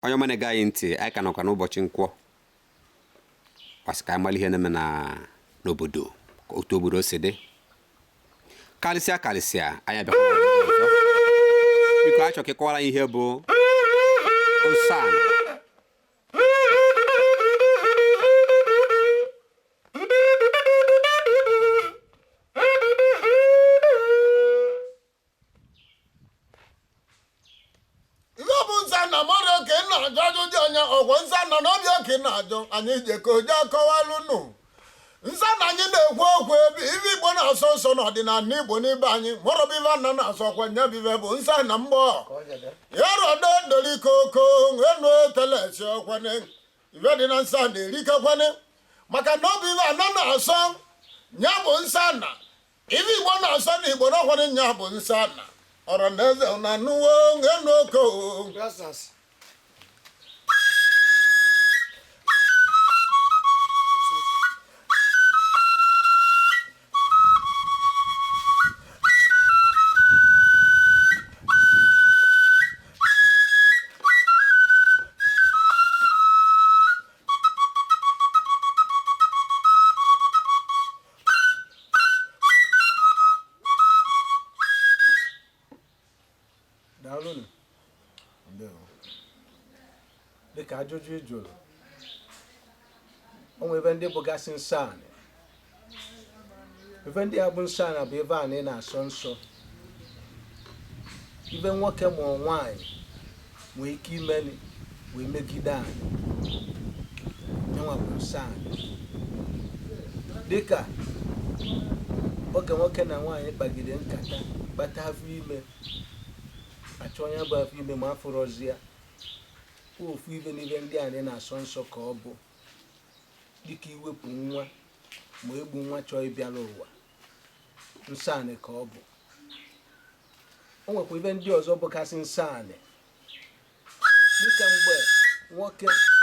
Onye ọma na-ege anyị ntị, anyị ka nọkwa n'ụbọchị nkwọ. Kwasị ka anyị mara ihe na-eme na n'obodo, ka otu obodo si dị. Karịsịa karịsịa, anyị abịakwa ọzọ. Biko, anyị chọrọ ka ị kọwara anyị ihe bụ nsọ ala. Ihe bụ nsọ ana mara oke na-ajụ ajụ dị anya ọgwụ nsọ ana na ọbịa oke na-ajụ anyị jekọ oje akọwalụ nụ nsọ ana. Anyị na-ekwu okwu ebe ibe Igbo na-asọ nsọ n'ọdịnala Igbo n'ibe anyị mụrọbụ ibe ana na-asọ kwa nya bụ ibe bụ nsọ ana mgbọ yarọdo dolikoko enu etelesi ọkwane ibe dị na nsọ ana erikekwane maka na ọ bụ ibe ana na-asọ nya bụ nsọ ana. Ibe Igbo na-asọ na Igbo n'ọkwanụ nya bụ nsọ ana ọra na eze na anụwo enu oko. Daalụnụ. Dịka ajụjụ ị jụrụ, o nwere ebe ndị bụgasị nsọ anị. Ife ndị a bụ nsọ anị bụ ebe anị na-asọ nsọ, ife nwoke ma ọ nwaanyị nwee ike imeni wee megide anị, nyanwa bụ nsọ anị. Dịka oge nwoke na nwaanyị kpagide nkata kpata afọ ime, achọ onye bụ afọ ime ma afụrọzi ya, ofu ife n'ife ndị anị na-asọ nsọ ka ọ bụ, dịka iwepụ nwa ma egbu nwa chọọ ịbịara ụwa, nsọ anị ka ọ bụ. O nwekwa ife ndị ọzọ bụkasị nsọ anị, dịka mgbe nwoke